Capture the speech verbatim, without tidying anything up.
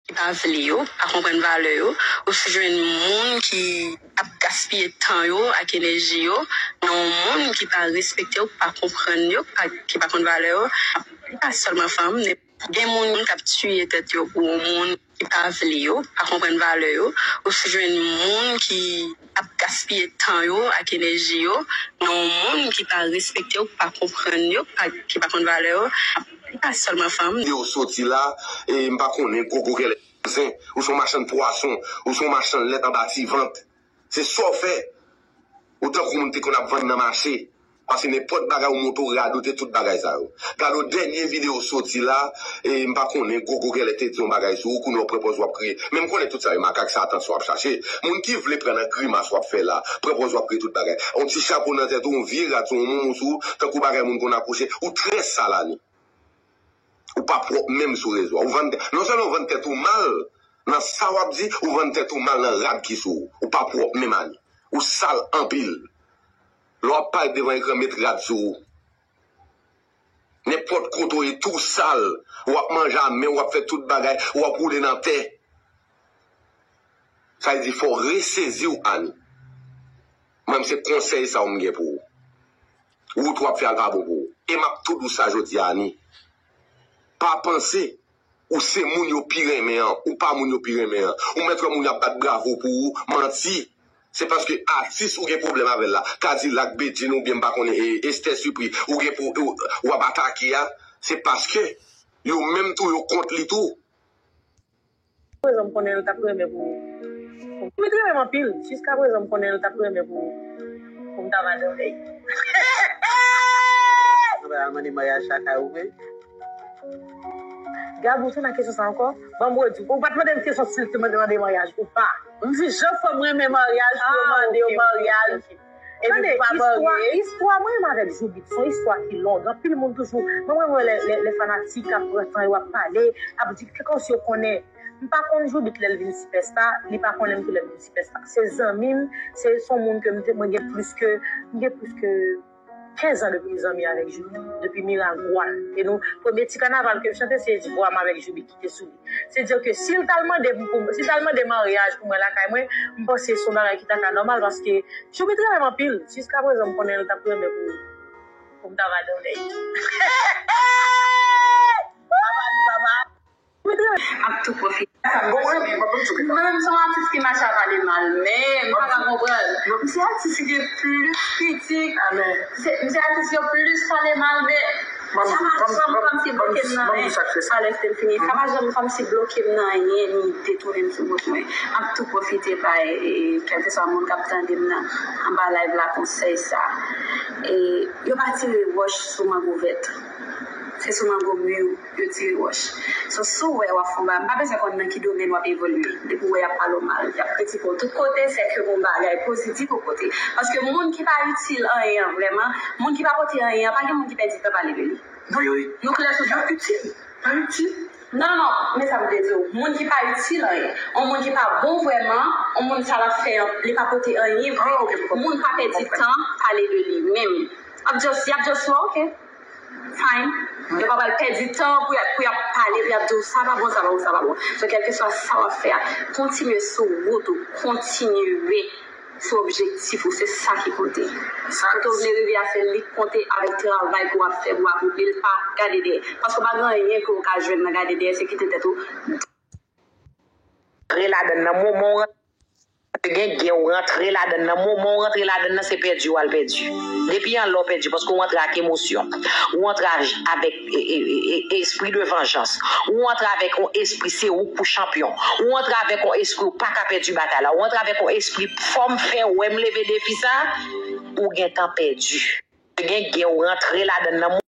ki pa vle yo, pa konprann valè yo, ou jwenn moun ki ap gaspiye tan yo ak enèji yo nan yon moun ki pa respekte yo, ki pa konprann yo, ki pa, ki pa konn valè yo. E pa sèlman fanm, gen moun k ap tiye tèt yo pou yon moun ki pa vle yo, pa konprann valè yo, ou jwenn moun ki ap gaspiye tan yo ak enèji yo nan yon moun ki pa respekte yo, ki pa konprann yo, ki pa, ki pa konn valè yo. E pa sèlman fanm. Yo soti la, e m pa konnen gwo gwo kèlè zen, ou se yon machann pwason, ou se yon machann lèt anba ti vant. Se sa w fè. Ou tankou moun te konn ap vann nan mache. Paske nenpòt bagay ou monte, ou radote tout bagay sa yo. Gade w dènye videyo soti la, e m pa konnen gwo gwo gèlè te di yon bagay sou ou, kounye a w pran pòz w ap kriye. Men m konnen tout sa yo makak, se atansyon w ap chache. Moun ki vle pran nan grimas w ap fè la, pran pòz w ap kriye tout bagay. Yon ti chapo nan tèt ou, yon vye rad sou yon moumou sou ou, tankou bagay moun konn akouche, ou trè sal Ani. Ou pa pwòp menm sou rezo a. Ou vann tèt, non sèlman ou vann tèt ou mal nan sa w ap di, ou vann tèt ou mal nan rad ki sou ou. Ou pa pwòp menm Ani. Ou sal anpil. Lè w ap parèt devan ekran, met rad sou ou. Nenpòt kote w ye, tou sal. W ap manje a men w, w ap fè tout bagay, w ap woule nan tè. Sa vle di fò w resezi w Ani. Mwen, se konsèy sa w m gen pou ou. Wout w ap fè a l pa bon pou ou. E m ap tou di w sa jodi a Ani. Pa panse ou se moun yo pi renmen an, ou pa moun yo pi renmen an. Ou mèt wè moun yo ap bat bravo pou ou, manti. Se paske atis ou gen pwoblèm avè l la. Kadilak, Bedjine oubyen m pa konnen, e, Esther Supri, ou gen pwo-, ou, w ap atake a, se paske yo menm tou yo kont li tou. Prezan m konnen l t ap renmen pou, pou m. Li t renmen m anpil. Jiska prezan m konnen l t ap renmen pou, pou m ta madanm li. Ou pa al mande maryaj lakay ou vre? Gabou, tounen kesyon sa ankò. Ban m redi. Ou pa t mande m kesyon si l te mande, mande maryaj ou pa. M di jan fanm renmen maryaj pou yo mande yo maryaj. Epi pou pa marye. Istwa mwen menm avèk Joubit, se yon istwa ki long. Anpil moun toujou, mwen, mwen wè lè, lè, lè fanatik ap pran tan yo ap pale, ap di, se kòmsi yo konnen. M pa konn Joubit lè l vin sipèsta, li pa konnen m tou lè m vin sipèsta. Se zanmi m, se, se yon moun ke m te, mwen gen plis ke, m gen plis ke kenz an depi m zanmi avèk Joubit, depi Miragwàn. E nou, premye ti kanaval ke m chante, se vwa m avèk Joubit ki te sou li. Se di ke si l t al mande m pou, si l t al mande maryaj pou mwen lakay mwen, m panse se yon bagay ki ta ka nòmal, paske Joubit renmen m anpil. Jiska prezan, m konnen l t ap renmen pou, pou m ta madanm li. Papa di papa. Joubit renmen. M ap tou pwofite. Mwen menm, se yon atis ki mache a pale mal, men m pa ka konprann. M se atis ki gen plis kritik. M se, m se atis yo plis pale mal, men sa pa janm kòmsi bloke m nan anyen. Alèz te m fini. Sa pa janm kòmsi bloke m nan anyen, ni detounen m sou wout mwen. M ap tou pwofite bay, e, kèlkeswa moun k ap tande m nan, anba live la, konsèy sa. E, yo pa tire wòch sou mango vèt. Se sou mango mi yo tire wòch. So, si w wè w ap fè yon bagay, m pa bezwen konn nan ki domèn w ap evolye. Depi w wè y ap pale w mal, y ap kritike w tout kote, sèke gon bagay pozitif ou pote. Paske moun ki pa itil anyen an vrèman, moun ki pa pote anyen an, pa gen moun ki pèdi tan pale de li. Non, yo, nou klè sou sa? Yo itil, pa itil. Non, non, non, men sa m vle di w. Moun ki pa itil anyen, yon moun ki pa bon vrèman, yon moun sa l ap fè an, li pa pote anyen vre. Moun pa pèdi tan pale de li menm. Y ap just, y ap just wè, ok. Fine. Yo pa pral pèdi tan pou y ap, pou y ap pale, pou y ap di w sa pa bon, sa pa bon, sa pa bon. So, kèlkeswa sa w ap fè a, kontinye sou wout ou, kontinye sou objektif ou, se sa ki konte. Kote w vle rive a, se li k konte avèk travay ke w ap fè pou w akonpli l, pa gade dèyè. Paske w pa gen anyen ke w ka jwenn nan gade dèyè, se kite tèt ou. Rantre ladann nan moman w gen gen, ou rantre ladann nan moman w rantre ladann nan, se pèdi w al pèdi. Depi anlè w pèdi, paske w antre ak emosyon, ou antre avèk e, e, e, e, espri de vanjans, ou antre avèk yon espri se ou k pou chanpyon, ou antre avèk yon espri ou pa ka pèdi batay la, ou antre avèk yon espri fò m fè, wè m leve defi sa, ou gentan pèdi. Gen gen, ou rantre ladann nan.